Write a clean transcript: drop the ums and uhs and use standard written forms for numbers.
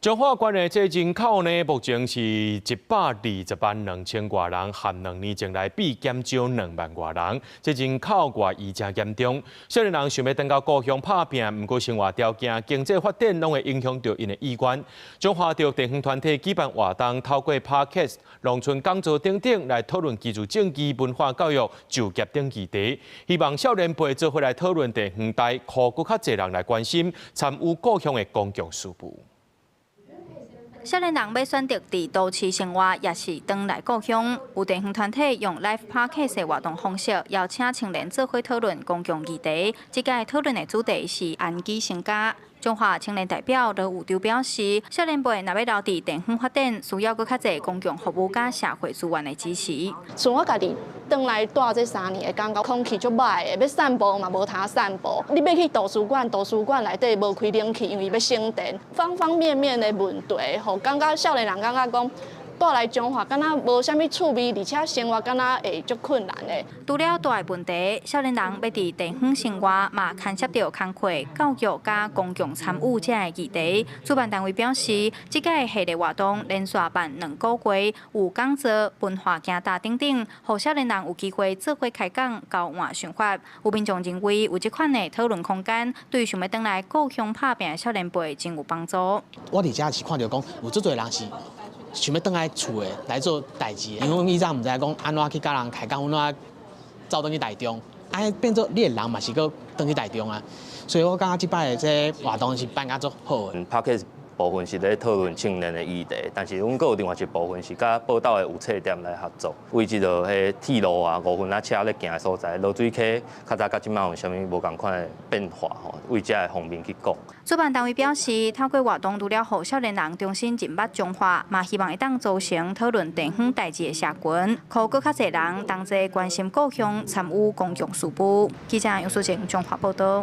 彰化縣的這人口呢，目前是1,202,000外人，和2年前來比減少2萬外人。這人口外移誠嚴重，少年人想欲轉到故鄉拍拚，毋過生活條件、經濟發展攏會影響著𪜶的意願。彰化著地方團體舉辦活動，透過 Podcast、農村講座等等來討論居住正義、文化教育、就業等議題，希望少年輩做伙來討論地方代，予閣較濟人來關心參與故鄉的公共事務。少年人欲選擇佇都市生活，抑是轉來故鄉？有地方團體用 Live Podcast 的活動方式，邀請青年做伙討論公共議題。這屆討論的主題是安居成家。彰化青年代表羅有丟表示，少年輩若欲留佇地方發展，需要閣較濟公共服務佮社會資源的支持。像我家己轉來蹛這3年，會感覺空氣足䆀的，欲散步嘛無通散步。你欲去圖書館，圖書館內底無開冷氣，因為欲省電，方方面面的問題，予感覺少年人感覺講，蹛來彰化，敢若無啥物趣味，而且生活敢若會足困難的。除了蹛的問題，少年人欲佇地方生活嘛，牽涉著工課、教育佮公共參與這个議題。主辦單位表示，這屆系列活動連續辦2個月，有講座、文化行踏等等，予少年人有機會做伙開講、交換想法。有民眾認為，有這款的討論空間，對想欲轉來故鄉拍拚的少年輩真有幫助。我佇遮是看著講，有足濟人是想欲轉來厝的來做代誌，因為阮以前毋知影講按怎去佮人開講，按怎走轉去台中，啊變做你的人嘛是閣轉去台中啊，所以我感覺這擺的這活動是辦甲足好的。 Podcast 部分是咧討論青年的議題，但是阮閣有另外一部分是佮寶島的有冊店來合作，為這个彼鐵路啊五分仔車咧行的所在，濁水溪較早佮這擺有啥物無仝款的變化吼，為這个方面去講。主辦單位表示，透過活動，除了予少年人重新認捌彰化，嘛希望會當組成討論地方代誌的社群，予閣較濟人同齊關心故鄉，參與公共事務。記者楊淑靜彰化報導。